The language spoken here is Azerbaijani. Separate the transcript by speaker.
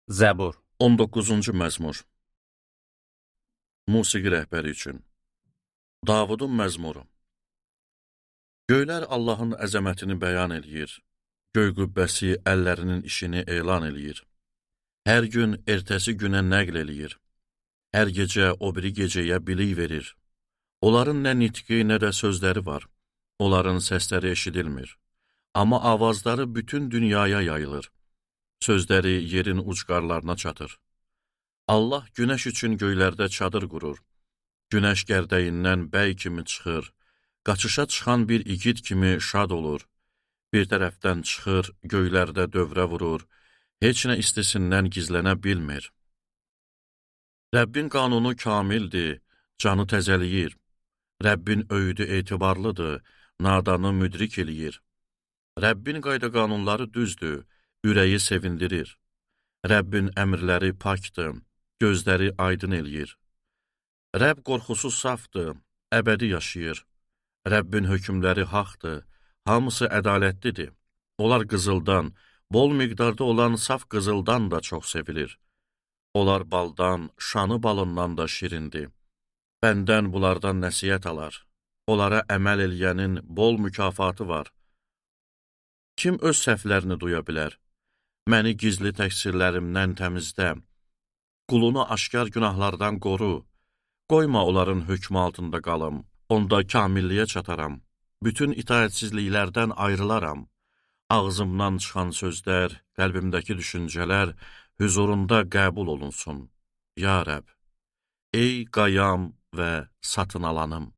Speaker 1: Zəbur.
Speaker 2: 19-cu məzmur. Musiqi rəhbəri üçün. Davudun məzmuru. Göylər Allahın əzəmətini bəyan eləyir. Göy qübbəsi əllərinin işini elan eləyir. Hər gün ertəsi günə nəql eləyir. Hər gecə o biri gecəyə bilik verir. Onların nə nitqi, nə də sözləri var. Onların səsləri eşidilmir. Amma avazları bütün dünyaya yayılır. Sözləri yerin ucqarlarına çatır. Allah günəş üçün göylərdə çadır qurur. Günəş gərdəyindən bəy kimi çıxır. Qaçışa çıxan bir igid kimi şad olur. Bir tərəfdən çıxır, göylərdə dövrə vurur. Heç nə istisindən gizlənə bilmir. Rəbbin qanunu kamildir, canı təzəliyir. Rəbbin öyüdü etibarlıdır, nadanı müdrik eləyir. Rəbbin qayda-qanunları düzdür, ürəyi sevindirir. Rəbbin əmrləri pakdır, gözləri aydın eləyir. Rəbb qorxusu safdır, əbədi yaşayır. Rəbbin hökmləri haqdır, hamısı ədalətlidir. Onlar qızıldan, bol miqdarda olan saf qızıldan da çox sevilir. Onlar baldan, şanı balından da şirindir. Bəndən bunlardan nəsihət alar. Onlara əməl eləyənin bol mükafatı var. Kim öz səhvlərini duya bilər? Məni gizli təqsirlərimdən təmizlə. Qulunu aşkar günahlardan qoru. Qoyma onların hökmü altında qalım. Onda kamilliyə çataram. Bütün itaətsizliklərdən ayrılaram. Ağzımdan çıxan sözlər, qəlbimdəki düşüncələr hüzurunda qəbul olunsun. Ya Rəbb, ey qayam və satın alanım.